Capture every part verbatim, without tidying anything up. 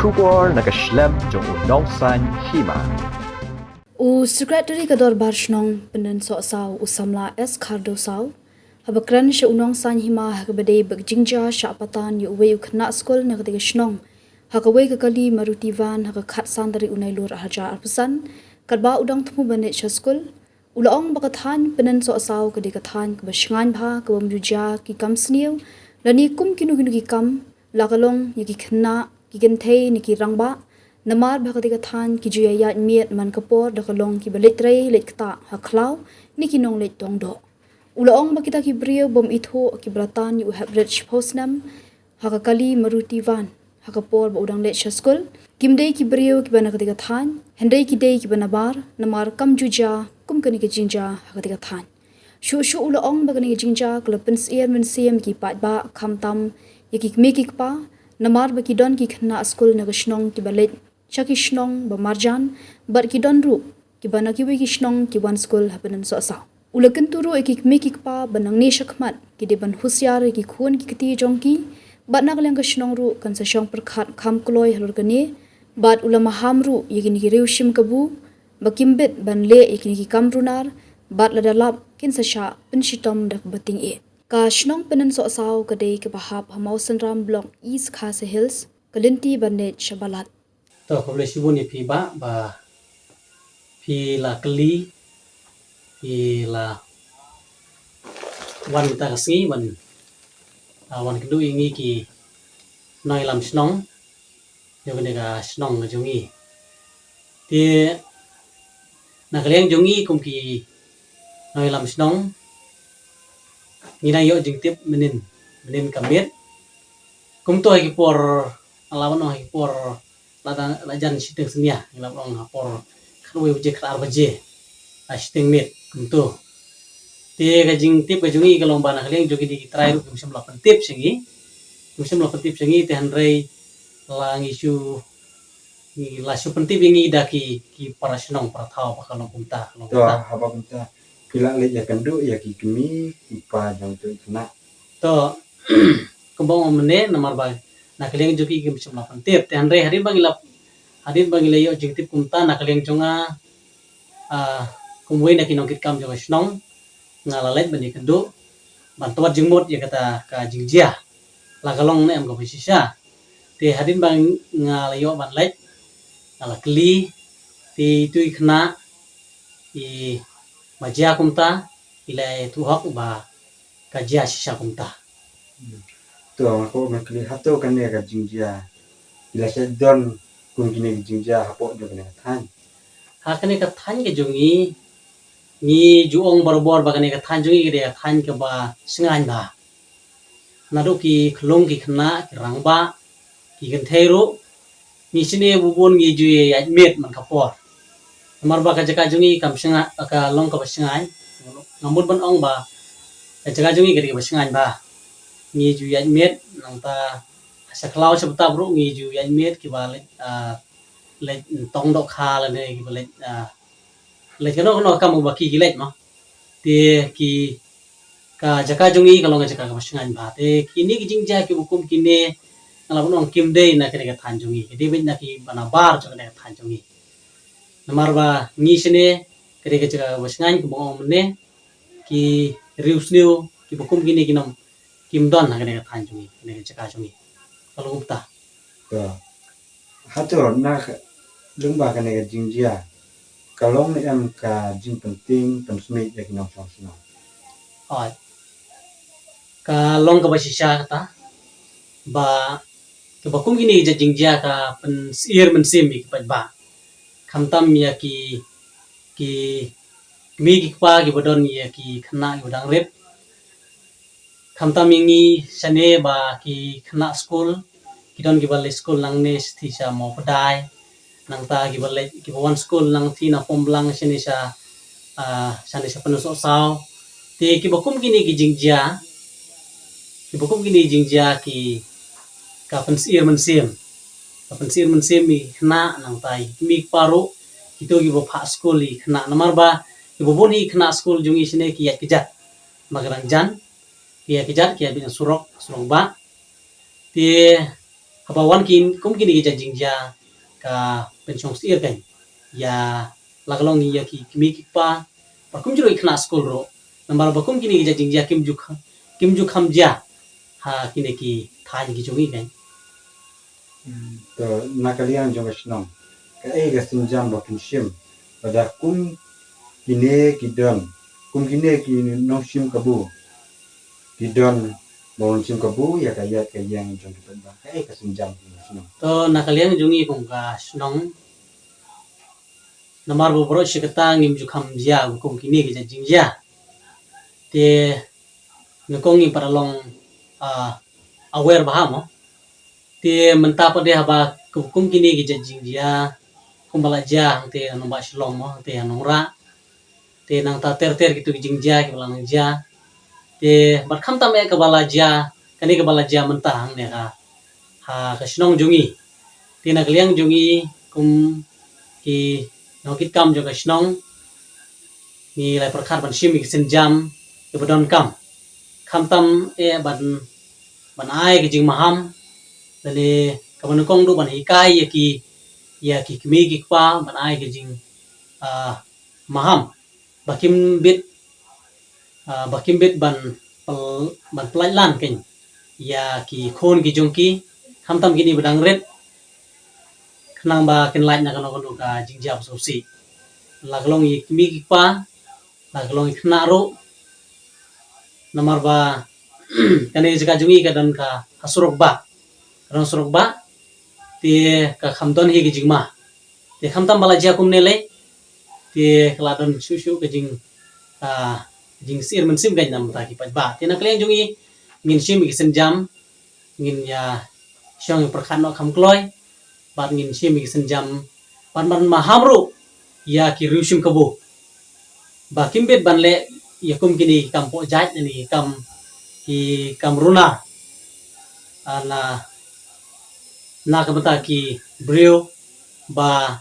Khubor na ka shlem jong u Nongsaiñ Hima. U Secretary ka Dorbar Shnong Pyndensohsaw, u samla S Khardosaw, haba kren sha u Nongsaiñ Hima ha kaba dei bad ka jingjia shah patan ïa uwei u khynnah skul na katei ka shnong ha kawei ka kali Maruti van ha ka khatsan tarik u Nailur arhajar arphew san, katba u dang thmu ban leit sha skul, u la ong ba ka thaiñ Pyndensohsaw ka dei ka thaiñ kaba shngaiñ bha, kaba ym ju jia ki kam sniew lane kum kino kino ki kam, la ka long ïa ki khynnah, ki kynthei ne ki rangbah. Namar ba ha katei ka thaiñ ki ju ïaid miet man ka por da ka long kiba leit trei leit ktah ha khlaw ne ki nongleit tong doh. U la ong ba kita ki briew bym ithuh kiba la tan ïa u hep rit shiphew snem ha ka kali Maruti van ha ka por ba u dang leit sha skul, kim dei ki briew kiba na katei ka thaiñ, hynrei ki dei kiba nabar, namar kam ju jia kum kane ka jingjia ha katei ka thaiñ. Shuh shuh u la ong ba kane ka jingjia ka la pynsyier mynsiem ïa ki paidbah, khamtam ïa ki kmie ki kpa, namar ba ki don ki khynnah skul na ka shnong kiba leit sha ki shnong ba marjan, bad ki don ruh kiba na kiwei ki shnong ki wan skul ha Pyndensohsaw. U la kyntu ruh ïa ki kmie ki kpa ba nangne shakhmat ki dei ban husiar ïa ki khun ki kti jong ki, bad na ka liang ka shnong ruh kan sa shong pyrkhat kham kloi halor kane, bad u la maham ruh ïa kine ki riew shim kabu ba kim bit ban leh ïa kine ki kam runar, bad lada lap kin sa shah pynshitom da kaba tyngeh. Ka shnong Pyndensohsaw ka dei kaba hap ha Mawsynram Block, East Khasi Hills, ka lynti ban leit sha Balat. To, khublei shibun ïa phi bah, ba phi la kylli, phi la wan mynta ka sngi ban, ah, wan kynduh ïa ngi ki nongïalam shnong jong kane ka shnong ka jong ngi. Te na ka liang jong ngi kum ki nongïalam shnong, ngi dang ïoh jingtip mynnin, mynnin ka miet. Kumto ha ki por, nga lah ban ong ha ki por la, la jan shiteng synñia, ngi lah ban ong ha por khatwei baje, khatar baje, la shiteng miet kumto. Te ka jingtip ka jong ngi ka long ba na ka liang jong kine ki trai ruh kim shym la pyntip sha ngi, kim shym la pyntip sha ngi, te hynrei la ngi shu, ngi la shu pyntip ïa ngi da ki, ki para shnong para thaw ba ka long kumta, ka long kumta. Haba kumta phi la leit ïakynduh ïa ki kmie ki kpa jong uto u khynnah? To, kumba ong mynne, namar ba na ka liang jong ki kim shym la pyntip, te hynrei hadien ba ngi la, hadien ba ngi la ïoh jingtip kumta na ka liang jong nga, ah, kum uwei na ki nongkitkam jong ka shnong, nga la leit ban ïakynduh ban tawat jingmut ïa kata ka jingjia, la ka long ne em kaba shisha. Te hadien ba nga la ïoh ban leit, nga la kylli, te itu i khynnah i ba jia kumta, i la ïathuh hok ba ka jia shisha kumta. Hmm. To, nga kwah ban kylli, hato kane ka jingjia ki la shu don kum kine ki jingjia hapoh jong kane ka thaiñ? Ha kane ka thaiñ ka jong ngi, ngi ju ong barabor ba kane ka thaiñ jong ngi ka dei ka thaiñ kaba shngaiñ bha. Naduh ki khyllung, ki khynnah, ki rangbah, ki kynthei ruh, ngi shane bun bun ngi ju ïaid miet man ka por. Namar ba ka jaka jong ngi kam shngaiñ, ka long kaba shngaiñ. Nga mut ban ong ba ka jaka jong ngi ka dei kaba shngaiñ bha. Ngi ju ïaid miet, nangta sha khlaw sha btap ruh ngi ju ïaid miet, kiba leit, ah, leit tong dohkha lane kiba leit, ah, leit kano kano ka kam ba ki, ki leit mo. Te ki, ka jaka jong ngi ka long ka jaka kaba shngaiñ bha. Te kine ki jingjia kiba kum kine, nga lah ban ong kim dei na kane ka thaiñ jong ngi, ki dei beit na kiba nabar jong kane ka thaiñ jong ngi. Namar ba ngi shane ka dei ka jaka kaba shngaiñ, kaba ong mynne, ki riew sniew kiba kum kine kim, kim don ha kane ka thaiñ jong ngi, kane ka jaka jong ngi. Ka long kumta. To, hato na ka, lyngba kane ka jingjia ka long ne em ka jingpyntieng pynsmit ïa ki nongshong shnong? Hooid. Ka long kaba shisha kata, ba kaba kum kine ki jait jingjia ka pynsyier mynsiem ïa ki paidbah, khamtam ïa ki, ki kmie ki kpa kiba don ïa ki khynnah kiba dang rit. Khamtam ïa ngi shane ba ki khynnah skul, ki don kiba leit skul nangne shathie sha Mawpdai, nangta kiba leit, kiba wan skul nangne na Pamblang shane sha, ah, shane sha Pyndensohsaw. Te kiba kum kine ki jingjia, kiba kum kine ki jingjia ki, ka pynsyier mynsiem, ka pynsyier mynsiem ïa ki khynnah, nangta ïa ki kmie ki kpa ruh, kito kiba phah skul ïa ki khynnah. Namar ba kiba bun hi ki khynnah skul jong ngi shane ki ïaid kjat, ba ka dang jan ki ïaid kjat, ki ïaid beit na surok, surok bah. Te Haba wan kin kum kine ki jait jingjia ka pynshong syier kan ïa la ka long ïa ki kmie ki kpa, ba kum jrong ki khynnah skul ruh. Namar ba kum kine ki jait jingjia kim ju kha-, kim ju kham jia ha kine ki thaiñ ki jong ngi kan. To na ka liang jong ka shnong, kaei ka sienjam ba kin shim, ba da kum kine ki don, kum kine ki nongshim kabu ki don ba wan shim kabu ïa ka ïaid ka ïeng jong ki paidbah, kaei ka sienjam jong ka shnong? To na ka liang jong ngi kum ka shnong, namar ba baroh shi katta ngim ju kham jia kum kine ki jait jingjia. Te nyngkong ngim pat long aware bha mo. Te mynta pat de haba kum kine ki jait jingjia, kum ba la jia hangte ha nongbah Shillong mo, hangte ha Nongrah. Te nangta ter ter kitu ki jingjia kiba la nang jia. Te bad khamtam eh kaba la jia, kane kaba la jia mynta hangne ha ha ka shnong jong ngi. Te na ka liang jong ngi kum ki nongkitkam jong ka shnong, ngi la pyrkhat ban shim ïa ki sienjam kiba donkam. Khamtam eh ban, ban ai ki jingmaham, lane kaba nyngkong ruh ban hikai ïa ki, ïa ki kmie ki kpa ban ai ki jing, ah, maham ba kim bit, ah, ba kim bit ban pl-, ban pynlait lan kan ïa ki khun ki jong ki, khamtam kine ba dang rit, khnang ba kin lait na kano kano ka jingjia ba sngewsih. La ka long ïa ki kmie ki kpa, la ka long ïa ki khynnah ruh. Namar ba kane ka jaka jong ngi ka don ka ha surok bah, ka don surok bah, te ka kham don hi ki jingma. Te khamtam ba la jia kumne lei, te ka la don shuh shuh ka jing, ah, jingsyier mynsiem kan na bynta ki paidbah. Te na ka liang jong ngi ngin shim ïa ki sienjam, ngin ïa shong ïa pyrkhat noh kham kloi, bad ngin shim ïa ki sienjam ban, ban maham ruh ïa ki riewshim kabu ba kim bit ban leh ïa kum kine ki kam poh jait ne ki kam, ki kam runar, ah, na, na ka bynta ki briew ba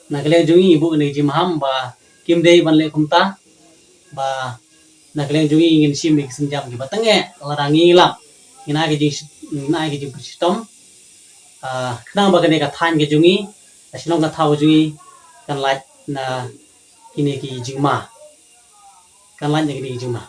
na ka liang jong ngi ngi buh kane ka jingmaham ba kim dei ban leh kumta. Ba na ka liang jong ngi ngin shim ïa ki sienjam kiba tang eh lada ngi lap, ngin ai ka jing, ngin ai ka jingpynshitom, ah, khnang ba kane ka thaiñ ka jong ngi, ka shnong ka thaw ka jong ngi kan lait na kine ki jingma, kan lait na kine ki jingma.